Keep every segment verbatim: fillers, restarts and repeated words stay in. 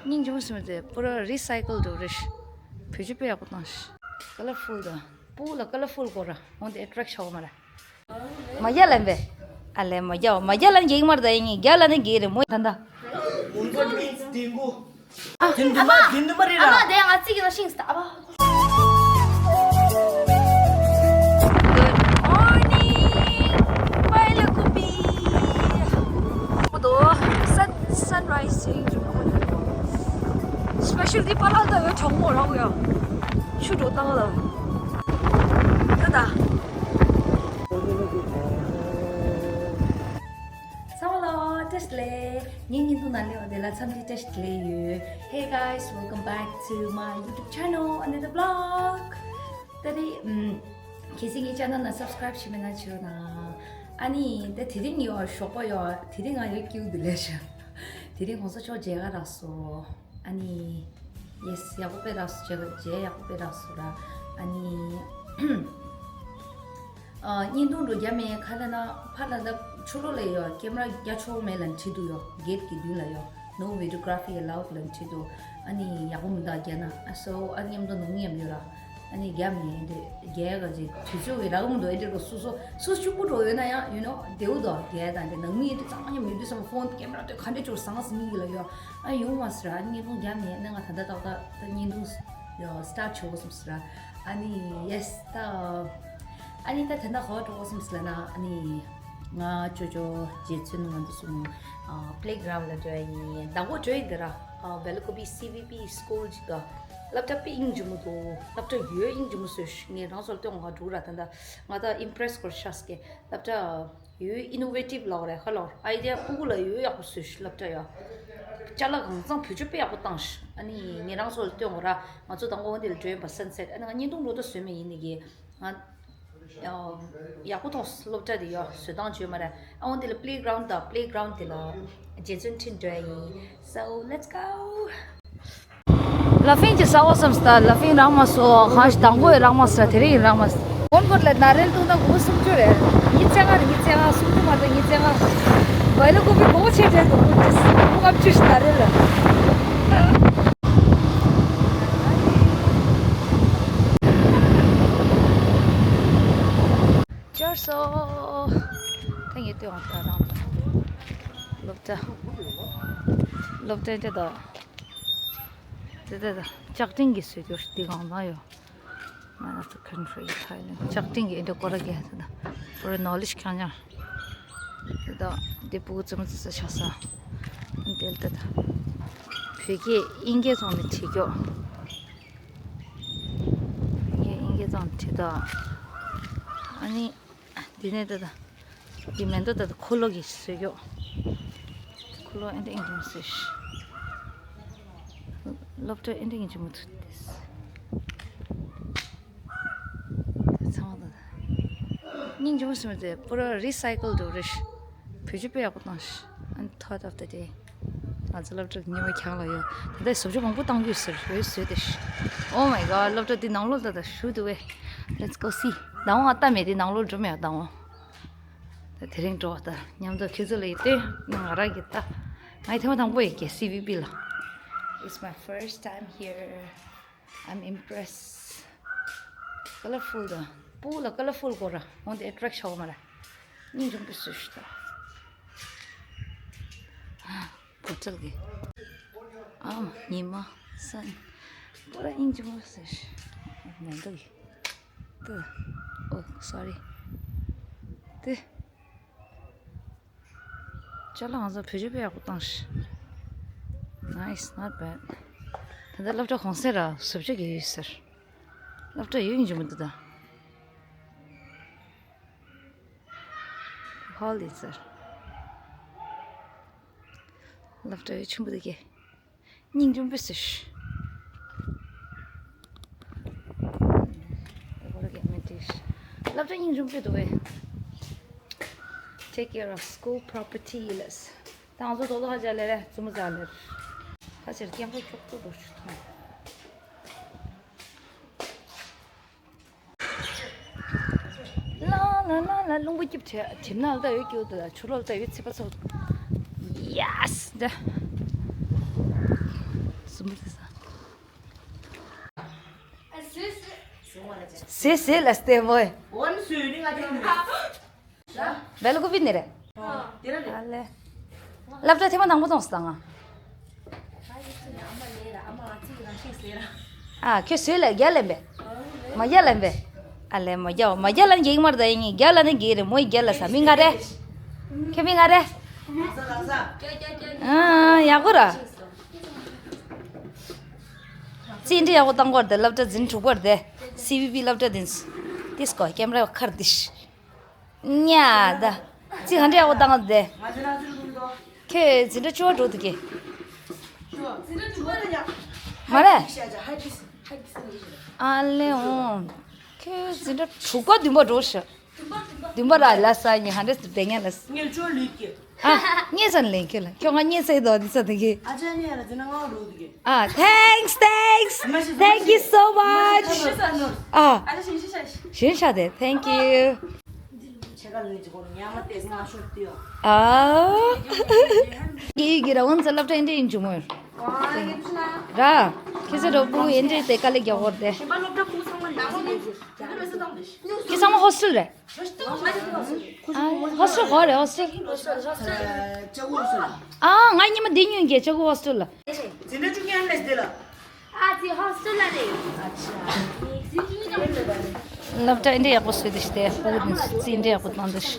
སྙིང་རྗེ་མོ་སུ་མི་ཚེ་པུ་ར་རི་སའི་ཀལ་འདུག་རེད། བེད་སྤྱོད་དཔེ་ཡག་པོ་བཏང་ཤག་ཀ་ལར་ཕུལ་དང་པུ་ལ་ཀ་ལར་ཕུལ་དགོས་ར། འོན་ཏེ་ཨེ་ཊེག་ཤོག་མ་ར། མ་རྒྱག་ལན་པས། ཨ་ལས་མ་རྒྱག་མ་རྒྱག་ལན་རྒྱག་གི་མ་རེད། ད་ཡིན་ངེས་རྒྱག་ལན་ནི་རྒྱག་རེད་མོ། ད་ད། ཨ་མ། དེ་འདི་མ་དེ་འདི་མ་རེད་ཨ་མ། ར། དེ་ང་གཅིག་གི་ལ་ཤིང་སྟ་ཨ་མ། Good morning. ཕ་ལ་ཀུ་པི། ཨོ་དོ། Sun sunrise ཡིན་རྒྱུ་མ་ཡོད། སི་པེ་ཤལ་ཏི་པ་ལ་ད་ཡོད་གྲོགས་མོ་རང་ཡོད། ཆུ་འགྲོ་བཏང་ལ། ད་ད། ཚང་མ་ལ་བཀྲ་ཤིས་བདེ་ལེགས། ངའི་བརྙན་ཐུང་ནང་སླེབས་པ་དེ་ལ་འཚམས་འདྲི་བཀྲ་ཤིས་བདེ་ལེགས་ཡོད། Hey guys, welcome back to my YouTube channel, another vlog. ད་རེས་ཨམ། གལ་སྲིད་ངའི་ཅེ་ནལ་ལ་སབ་སི་ཀ་རའིབ་བྱས་མེད་ན་བྱེད་རོགས་གནང་། ཨ་ནི་ད་དེ་རིང་ཡོད་ཞོགས་པ་ཡོད་དེ་རིང་ང་ཡོད་ཀྱི་འདུག་ལས་བྱ། དེ་རིང་གོང་ས་མཆོག་མཇལ་ཁ་རག་སོང་། ཨ་ནི། ཡེ་སི་ཡག་པོ་དཔེ་རག་སོང་། མཇལ་མཇལ་ཡག་པོ་དཔེ་རག་སོང་ར། ཨ་ནི། ཨ་བརྙན་ཐུང་འགྲོ་རྒྱ་མེད་ཁ་ལ་ན་ཕ་ལ་ད་ཕྱི་ལོགས་ལ་ཡོད་ཀེམ་ར་རྒྱག་ཆོག་མེད་ལ་འཁྲིད་འདུག་ཡོད་གེ་ཊི་གི་མདུན་ལ་ཡོད། No videography allowed ལ་འཁྲིད་འདུག་ཨ་ནི་ཡག་པོ་མི་འདུག་རྒྱ་ན་ཨ་སོ་ཨ་མཉམ་དུ་ནང་མཉམ་ཡོད་ར། ཨ་ནི་རྒྱ་མི་འདི་རྒྱ་ག་ཅིག་དུས་ཚོད་ཀྱི་རག་མི་འདུག་ཨེ་འདྲ་རོ་སོ་སོ་སོ་གཅིག་པུ་འགྲོ་ཡོད་ན་ཡང་you know བདེ་བོ་འདུག་རྒྱ་དང་འདི་ནང་མི་འདི་གཙང་མ་མཉམ་ཡོད་དུས་ཙམ་ཕོན་ཀེམ་ར་དེ་ག་འདྲ་ཅིག་བཟང་སི་མི་གི་ལ་ཡོད། ཨ་ཡོང་མ་སི་ར་ཨ་ནི་བརྙན་ཐུང་རྒྱ་མི་ནི་ང་ད་ལྟ་ཏག་ཏག་ད་བརྙན་ཐུང་ཡོད་སི་ཊར་ཊི་བྱེད་དགོས་སམ་སི་ར། ཨ་ནི་ཡེ་སི་ད། ཨ་ནི་ད་དེ་འདྲ་ག་པར་འགྲོ་དགོས་སམ་སི་ལ་ན་ཨ་ནི། ང་ཅོ་ཅོ་རྗེ་བཙུན་ང་འདི་སོང་ཨ་པི་ལེ་གྷ་རའུན་ཌི་ལ་འགྲོ་ཡ་ཡིན། མདང་དགོང་འགྲོ་ཡི་འདི་ར། ཨ་བེ་ལ་ཀུ་པི་སི་བི་པི་སི་ཀུལ་ཅིག་ག་སློབ་གྲྭ་དཔེ་སྙིང་རྗེ་མོ་འདུག་སློབ་གྲྭ་ཡོད་སྙིང་རྗེ་མོ་བཟོས་ཤག་ངས་རང་ཚོ་ལ་སྟོན་ག་འགྲོ་ར། ད་ལྟ་ང་ད་ཨིམ་པི་རེ་སི་སྐོར་ཤག་སྐད་སློབ་གྲྭ་ཡོད་ཨི་ནོ་ཝེ་ཊིབ་ལབ་རེད་ཧ་ལོ། ཨའི་ཌི་ཡ་ཕྲུ་གུ་ལ་ཡོད་ཡག་པོ་བཟོས་ཤག་སློབ་གྲྭ་ཡོད། ཅ་ལག་གང་ཚང་བེད་སྤྱོད་དཔེ་ཡག་པོ་བཏང་ཤག་ཨ་ནི་ངས་རང་ཚོ་ལ་སྟོན་ག་ར། ང་ཚོ་དང་པོ་འོ་འདི་ལ་འགྲོ་ཡིན་པ་སན་སེ་ཊི། ཨ་ནི་ང་བརྙན་ཐུང་འགྲོ་ད་བཟོས་མེད་ཡིན་ནི་གི་ང་ཡག་པོ་མཐོང་སློབ་གྲྭ་དེ་ཡོད་བཟོ་སྟངས་བྱོས་མ་རེད། ཨ་འོ་འདི་ལ་པི་ལེ་གྷ་རའུན་ཌི་དང་པི་ལེ་གྷ་རའུན་ཌི་དེ་ལ་རྗེ་བཙུན་ཁྲིད་འགྲོ་ཡ་ཡིན། So let's go. ལ་ཕིང་གི་ས་འོག་སམ་སི་ད་ལ་ཕིང་རག་མ་སོང་། ཧ་ཤི་དང་པོ་ཡི་རག་མ་སོང་། དེ་རིང་ཡི་རག་མ་སོང་། ཀོན་ཀོར་ལ་ན་རེལ་བཏུང་ན་སྒོར་སུམ་ཅུ་རེད། ཉི་ཚེ་ལྔ་རེད། ཉི་ཚེ་ལྔ་སུམ་ཅུ་མ་གཏོགས་ཉི་ཚེ་ལྔ། བའི་ལ་ཀོ་པི་སྒོར་ཆེ་ཆེ་འདུག་སྒོར་ལྔ་བཅུ་ཞིག་ན་རེལ་ལ། བཅར་སོང་། ད་ངས་ལྟོས་འོང་ད་རང་། སློབ་གྲྭ། སློབ་གྲྭ་འདྲ་དང་། དེ་དེ་དེ་ལྕགས་ཀྲིན་གྱི་བཟོས་རྒྱུ་འདི་གང་ན་ཡོད། Man of the country, Thailand. ལྕགས་ཀྲིན་གྱི་འདི་སྐོར་ར་གས་དེ་དང་། པོ་ར་ནོ་ལེ་ཇི་ཁྱང་ཉར། དེ་དང་འདི་ཕྲུ་གུ་ཙི་མོ་ཙི་ཙི་ཆགས་ས། དེ་ལ་དེ་དང་། བོད་སྐད་དབྱིན་སྐད་ཚང་མ་བྲིས་རྒྱུ། བོད་སྐད་དབྱིན་སྐད་ཚང་མ་བྲིས་དང་། ཨ་ནི། འདི་ནས་ད་ལྟ། འདི་མེ་མདོ་ད་ལྟ་འཁོར་ལོ་གི་བཟོས་ཀྱོག་འཁོར་ལོ་ཨེ་འདྲ་ཨིན་ཅི་མོ་བཟོས་ཤག་སློབ་གྲྭ་ཨེ་འདྲ་ཨིན་ཅི་མོ་ཐུག་ཏེ། ཚང་མ་ད་ལྟ། སྙིང་རྗེ་མོ་སུ་མི་དེ་པུ་ར་རི་སའི་ཀལ་འདུག་རེད། བེད་སྤྱོད་དཔེ་ཡག་པོ་བཏང་ཤག་ཨན་ཐོད་ཨོཕ་ད་ཌེ། ང་ཚོ་སློབ་གྲྭ་གི་ཉི་མ་གྱང་ལ་ཡོད། ད་ལྟ་བཟོ་བཅོས་མང་པོ་བཏང་རྒྱུ་ཟེར་རེད་བཟོས་ཏེ། Oh my god སློབ་གྲྭ་འདི་ནང་ལོགས་ད་ལྟ་ཞུ་འདུག་བས། Let's go see. ད་འོང་ཨ་ལྟ་མེད་དེ་ནང་ལོགས་འགྲོ་མེད་ད་འོང་། ད་དེ་རིང་འགྲོ་བ་ད་མཉམ་དུ་ཁྱེད་ཚོ་ལ་ཡི་ལྟོས་ང་རང་གི་ལྟ། ང་ཡི་ཐེངས་མ་དང་པོ་ཡི་གེ་སི་བི་པི་ལ། It's my first time here. I'm impressed. Colorful ད། པུ་ལ་ཀ་ལར་ཕུལ་གོ་ར། འོན་ཏེ་ཨེ་ཊེག་ཤོག་མ་ར། སྙིང་རྗེ་པོ་བཟོས་ཤག་ད། ཨ། གོ་ཁྲལ་གི། ཨ། ཉི་མ། སན། པུ་ར་སྙིང་རྗེ་པོ་བཟོས་ཤག་མེ་མདོ་གི། ཏུ། Oh, sorry. ཏུ། ཅ་ལག་ང་ཚོ་བེད་སྤྱོད་དཔེ་ཡག་པོ་བཏང་ཤག Nice, not bad. ད་ལྟ་སློབ་གྲྭ་གོང་གསལ་ར་བཟོ་བཅོས་ཀྱི་ཡོད་ཟེར། སློབ་གྲྭ་ཡོད་ཡིན་གྱི་མི་འདུག་ད། ཧོལ་ཡིན་ཟེར། སློབ་གྲྭ་ཡོད་ཆེན་པོ་འདུག་གས། སྙིང་རྗེ་པོ་ཟེར། སློབ་གྲྭ་སྙིང་རྗེ་པོ་འདུག་བས། Take care of school property ལས། ད་ང་ཚོ་དོ་དོ་ཧ་ཅང་ལས་རེད་བཙུན་མོ་ཙག་ལས། ཧ་ཅང་སྐྱེན་པོ་ཅོག་ཏུ་འགྲོ་ཆུ་ཐོང་། ལ་ལ་ལ་ལ་རླུང་བུ་སྐྱིབས་བྲེ་བྲེམ་ན་ལ་ད་ཡོད་སྐྱིབས་དུ་ཆུ་ལོག་ལ་ད་ཡོད་ཚེ་པ་ཚོ། Yes ད། ཟེ་ཟེ་ལ་སྟེ་བོ། བེལ་ཀོ་པི་ནི་རེད། ཨ་ལེ། སློབ་གྲྭ་ཐེངས་མ་དང་པོ་གཏོང་སོང་ང་། ཨ་ཁྱོད་བཟོས་ལ་རྒྱ་ལེན་པས། མ་རྒྱ་ལེན་པས། ཨ་ལེ་མ་རྒྱ་མ་རྒྱ་ལ་འགྱིག་མར་ད་ཡིན་རྒྱ་ལ་ནི་འགྱིག་རེད་མོ་ཡི་རྒྱ་ལ་ས་མི་ང་རེད། ཁྱོད་མི་ང་རེད། ཨ་ཡག་པོ་ར། རྩིས་འབྲི་ཡག་པོ་བཏང་གོ་ར་དེ་སློབ་གྲྭ་འཛིན་གྲུབ་གོ་ར་དེ། སི་བི་བི་སློབ་གྲྭ་དེ། དེ་སྐོ་ཀེམ་ར་ཁར་དེ་ཤི། ཉ་ད། ཅི་ག་འདྲ་ཡག་པོ་བཏང་དེ། ཁྱོད་འཛིན་གྲྭ་བཅུ་པ་འགྲོ་འདུག་གས། མ་རེད། ཨ་ལེ་འོང་། ཁྱོད་འཛིན་གྲྭ་དྲུག་པ་བདུན་པ་འགྲོ་ཤག་བདུན་པ་ར་ལ་ས་ཉི་ཧ་འདྲ་སུ་བེ་ཉ་ལ་ས། ངས་བཅོ་ལུས་ཀྱི། ཨ་ཉེ་ས་ལེན་ཁྱོད་ལ་ཁྱོད་ང་ཉེ་ས་ཡི་དོ་འདི་ས་དེ་གི། ཨ་ཅག་ཉེ་ལ་འཛིན་གྲྭ་ལྔ་པ་འགྲོ་འདུག་གས། ཨ་thanks thanks thank you so much. ཨ་ཞེན་ཤ་དེ་thank you. ཨ། གི་གི་ར་འོན་ཚ་སློབ་གྲྭ་ཨེ་འདྲ་ཡིན་ཇུ་མོ། ར། ཁྱེད་ཚོ་རོ་པུ་ཨེ་འདྲ་དེ་དཀའ་ལས་རྒྱག་གོ་ར་དེ། ཁྱེད་ཚང་མ་ཧོ་སི་ཊེལ་རེད། ཨ་ཧོ་སི་ཊེལ་གོ་རེད་ཧོ་སི་ཊེལ། ཨ་ང་ཉི་མ་འདི་ཉུང་གི་ཅག་གི་ཧོ་སི་ཊེལ་ལ། འཛིན་གྲྭ་བཅུ་གཉིས་ལས་དེ་ལ། ཨ་ཙི་ཧོ་སི་ཊེལ་ལ་རེད། སློབ་གྲྭ་འདི་ཡག་པོ་བཟོས་ཏེ་ཤི་སྟེ་སྤུ་གུ་འདི་རྩིས་འདི་ཡག་པོ་བཏང་འདི་ཤི།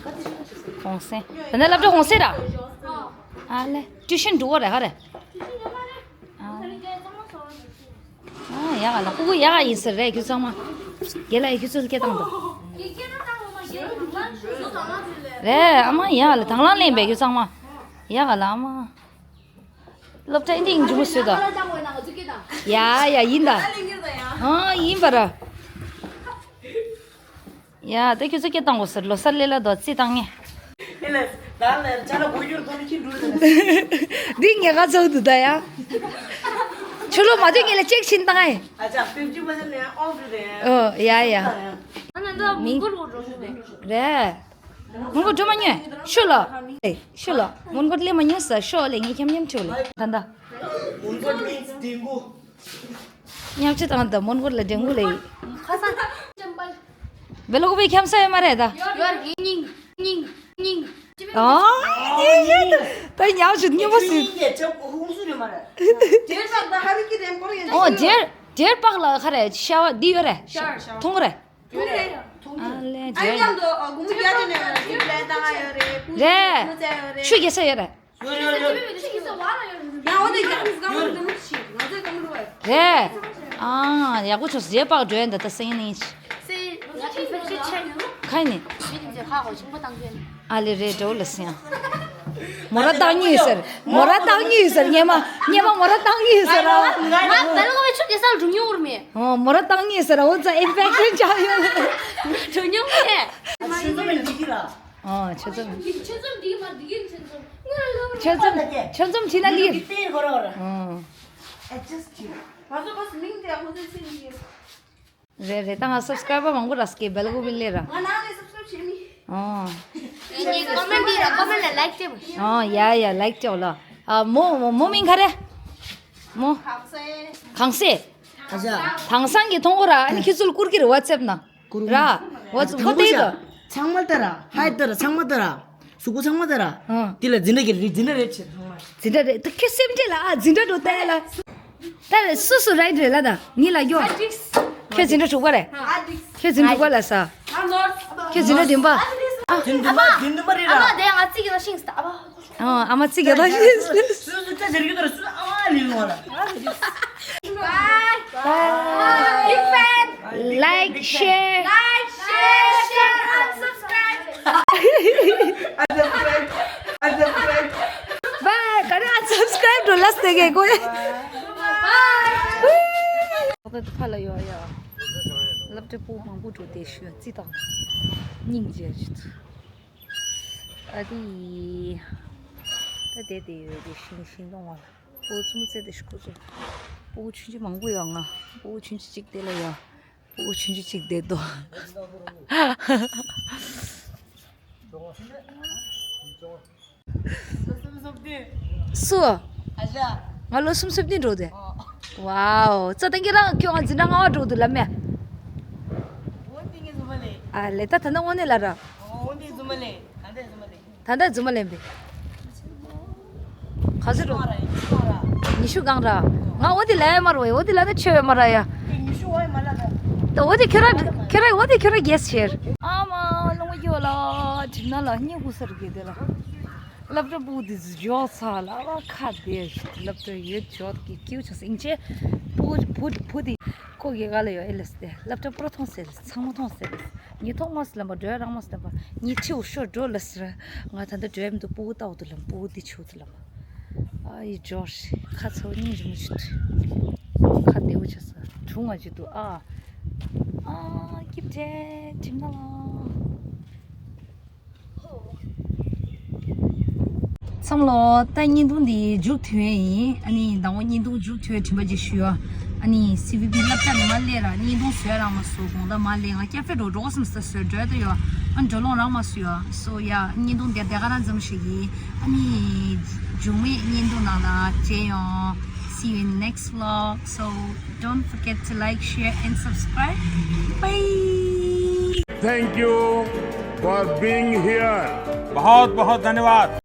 གོང་སེང་། ད་ནི་སློབ་གྲྭ་གོང་སེང་ར། ཨ་ལེ། ཊུ་ཤན་འགྲོ་གོ་རེད་ཧ་རེ། ཨ་ཡག་ལ་སྤུ་གུ་ཡག་ཡིན་ཟེར་རེད་ཁྱོད་ཚང་མ། རྒན་ལགས་ཁྱོད་ཚོ་སྐད་བཏང་དང་། རེད་ཨ་མ་ཡག་ལ་དང་བླངས་ལེན་པས་ཁྱོད་ཚང་མ། ཡག་ལ་ཨ་མ། སློབ་གྲྭ་ཨིན་དྲ་ཨིན་ཇུ་མོ་བཟོས་དང་། ཡ་ཡ་ཡིན་ད། ཨང་ཡིན་པ་ར། ཡ་ད་ཁྱོད་ཚོ་སྐད་བཏང་དགོས་ཟེར་ལོ་གསར་ལས་ལ་དོ་རྩིས་བཏང་ངེ། འདི་ངས་ག་ཚོགས་འདུག་ད་ཡ། ཆུ་ལོ་མ་དུས་ངས་ལ་ཅེག་ཕྱིན་བཏང་ཨེ། ཨོ་ཡ་ཡ། མིང་། རེད། མོན་གྷོ་འགྲོ་མ་ཉོས། ཤོ་ལོ། ཨེ། ཤོ་ལོ། མོན་གྷོ་སླེབས་མ་ཉོས་ས་ཤོ་ལེ་ངས་འཁྱམ་འཁྱམ་ཁྲིད་ལེ། ད་ད། མོན་གྷོ་མིན་ཌེང་གུ། ཉམས་ཆེ་དང་ད་མོན་གྷོ་ལ་ཌེང་གུ་ལེ། ཁ་སང་། བེ་ལོག་བེ་འཁྱམ་ས་ཡོད་མ་རེད་ད། ཡོད་རེད་སྙིང་། སྙིང་། སྙིང་། ཨོ། ད་ཉམས་ཆེ་སྙིང་པོ་ཟིན། ཨོ་ཇེར། ཇེར་པག་ལ་ཁ་རེད་ཤ་བ་འདི་ཡོད་རེད། ཤར་ཤར། མཐོང་རེད། ཐུག་རེད། ཐུག་རེད། ཨ་ལེ་ཨ་ཡང་དོ་ཨ་གུམ་རྒྱ་ཅན་ཡོད་རེད། ཅིག་ལས་ཏང་ཡོད་རེད། ཀུ་རེད། ཤུ་རྒྱ་ས་ཡོད་རེད། ཡོད་ཡོད་ཡོད། ཡང་འོ་དེ་རྒྱ་ཧམ་སྒང་ལ་འདུག་ཤིག་ང་ཚོའི་ཀམ་རུ་བ། རེད། ཨ་ཡག་པོ་བྱུང་སོང་རྒྱ་པགས་འགྲོ་ཡ་འདི་ད་སེང་ནི། སེ་ང་ཨིན་ཕེག་ཤན་ཆེ་ཡོད། ཁ་ནི། མི་དེ་ཚོས་ཧ་གོ་ཆུང་པོ་བཏང་གི་ཡོད། ཨ་ལེ་རེད་འགྲོ་ལ་སེང་། མོ་ར་བཏང་ཉེས་ཟེར། མོ་ར་བཏང་ཉེས་ཟེར་ཉེ་མ། ཉེ་མ་མོ་ར་བཏང་ཉེས་ཟེར་ར། ང་བེལ་ཀོ་བའི་ཆུ་གེ་སར་འགྲོ་མྱོང་བར་མེད། ཨོ་མོ་ར་བཏང་ཉེས་ཟེར་ར་འོ་ཙ་ཨིན་ཕེག་ཤན་ཆགས་ཡོད། འགྲོ་མྱོང་མེད། ཨོ་ཆོས་ཚོམ། ཆོས་ཚོམ་འདི་མ་འདི་གིན་ཆོས་ཚོམ། ཆོས་ཚོམ་ཆོས་ཚོམ་བྲིས་ན་ལི། ཨོ། རེད་རེད་ད་ང་སབ་སི་ཀ་རའི་བར་མང་པོ་རག་སྐད་བེལ་ཀོ་བི་ལེ་ར། ང་ནང་ནས་སབ་སི་ཀ་རའི་བར་བྱེད་མི། ཨོ། ཨེ་ནི་ཀོ་མེན་ཊི་ར་ཀོ་མེན་ཊི་ལ་ལའིཀ་སྤྲད་པ། ཨོ་ཡ་ཡ་ལའིཀ་སྤྲད་ལ། ཨ་མོ་མོ་མོ་མིང་ག་རེ། མོ། གངས་སེ། གངས་སེ། ཨ་ཅག་དྭངས་སང་གི་མཐོང་གོ་ར་ཨ་ནི་ཁྱེད་ཚོ་ལ་བསྐུར་གི་རེད་ཝ་ཊི་སེབ་ན། ར། ཝ་ཙི་ཁོ་ཏེ་དོ། ཚང་མ་ལྟ་ར། ཧའེ་ལྟ་ར་ཚང་མ་ལྟ་ར། གཟུགས་པོ་ཚང་མ་ལྟ་ར། ཨ། དེ་ལ་འཛིན་གྲྭ་གི་རེད་འཛིན་གྲྭ་རེད་ཆེ་ཚང་མ། འཛིན་གྲྭ་རེད་ད་ཁྱོད་སེམས་ཁྲལ་ལ་ཨ་འཛིན་གྲྭ་འགྲོ་ལྟ་ཡ་ལ། ད་རེད་སུ་སུ་རའིཊ་རེད་ལ་ད་ནི་ལ་གྱོ། ཁྱོད་འཛིན་གྲྭ་དྲུག་པ་རེད། ཁྱོད་འཛིན་གྲྭ་དྲུག་པ་ལ་ས། ཁྱོད་འཛིན་གྲྭ་བདུན་པ། ཨ། བདུན་བདུན་པ་བདུན་བདུན་པ་རེད་ར། ཨ་མ་དེ་ང་གཅིག་གི་ཤིང་སྟ། ཨ་མ་གཅིག་གི་ཤིང་སྟ། སུ་སུ་ཅག་ཟེར་གྱི་འདུག་ར་སུ་ཨ་མ་ལི་ལོ་ལ། Bye. Big fan. Like, share. Like, share, share, and subscribe. Unsubscribe. Unsubscribe. Bye. ག་རེ་unsubscribe འགྲོ་ལ་སྟེ་གེ་གོ། Bye. ད་ཕ་ལ་ཡོ་ཡ། སློབ་གྲྭ་པོ་མང་པོ་འགྲོ་དེ་ཤོད་རྩིས་དང་། སྙིང་རྗེ་ཞིག་ཨ་དེ། ད་དེ་དེ་ཡོད་དེ་ཤིང་ཤིང་སྡོང་བ་ལ། སྤུ་གུ་ཆུང་ཆུང་བཙལ་ཏེ་ཤི་ཁོ་ཚོ། སྤུ་གུ་ཆུང་ཆུང་མང་པོ་ཡོད་ང་། སྤུ་གུ་ཆུང་ཆུང་གཅིག་དེ་ལ་ཡོད། སྤུ་གུ་ཆུང་ཆུང་གཅིག་དེ་དོ། སུ། ང་ལོ་གསུམ་སོ་བདུན་འགྲོ་དེ། ཝའོ། ཙ་ཏང་གི་རང་ཁྱོད་ང་འཛིན་གྲྭ་ལྔ་པ་འགྲོ་འདུག་ལབ་མེད། འོ་འདི་ངའི་རྫུན་མ་ལེན། ཨ་ལེ་ད་ད་ནི་དངོས་གནས་ལ་ར། འོ་འདི་རྫུན་མ་ལེན། ད་ལྟ་རྫུན་མ་ལེན། ད་ལྟ་རྫུན་མ་ལེན་པས། ག་ཚོད་འགྲོ། ཉི་ཤུ་གང་ར། ང་འོ་འདི་ལས་མ་རོ་འོ་འདི་ལ་ད་ཆེ་བས་མ་ར་ཡ། ད་འོ་འདི་ཁྱོད་ར་ཁྱོད་ར་འོ་འདི་ཁྱོད་ར་རྒྱས་ཆེར། ཨ་མ་ལོང་གི་ཡོད་ལ་གྲིབ་ན་ལ་སྙིང་གུ་སར་གི་དེ་ལ། སློབ་གྲྭ་སྤུ་དེ་འཇོག་ཚར་ལ་བ་ཁ་བདེ་སློབ་གྲྭ་ཡོད་འཇོག་གི་ཀིའུ་ཆགས་སིང་ཆེ། སྤུ་སྤུ་སྤུ་དེ་ཁོ་གི་ག་ལ་ཡོད་ཨེ་ལས་ཏེ་སློབ་གྲྭ་པུ་ར་མཐོང་ཟེར་ཚང་མ་མཐོང་ཟེར། ཉི་ཐོག་མ་སི་ལམ་པ་འགྲོ་རང་མ་སི་ལམ་པ་ཉི་ཁྲིའུ་ཤོ་འགྲོ་ལ་ཟེར། ང་ད་ལྟ་འགྲོ་མི་འདུག་སྤུ་ལྟ་བུ་དུ་ལམ་སྤུ་དེ་ཆུ་དུ་ལམ། ཨ་ཡི་འཇོག་ཁ་ཚོ་སྙིང་རྗེ་མོ་ཆུ་ཁ་བདེ་བོ་ཆགས་སོང་གྲུང་ང་ཅི་འདུག་ཨ། ཨ་སྐྱིད་བྲལ་གྲིབ་ན་ལ། ཚང་མ་ལོ་ད་བརྙན་ཐུང་འདི་མཇུག་མཐུད་ཡིན། ཨ་ནི་ཟླ་བ་བརྙན་ཐུང་མཇུག་མཐུད་དྲན་པ་ཅིག་ཞུ་ཡ། ཨ་ནི་སི་བི་བི་སློབ་གྲྭ་ནས་མ་སླེབས་ར་བརྙན་ཐུང་བཟོས་རང་མ་བཟོ་དགོང་དག་མ་སླེབས་ང་སྐྱ་ཕེ་འགྲོ་འགྲོ་སམ་ས་བཟོས་འགྲོ་ད་ཡོད། ཨ་འགྲོ་ལོང་རང་མ་བཟོས་ཡ། སོ་ཡ་བརྙན་ཐུང་འདི་དེ་ག་རང་ཙམ་ཞིག་ཡིན། ཨ་ནི་མཇུག་མའི་བརྙན་ཐུང་ནང་ལ་མཇལ་ཡོང་། See you in next vlog. So don't forget to like, share and subscribe. Bye. Thank you for being here. बहुत बहुत धन्यवाद।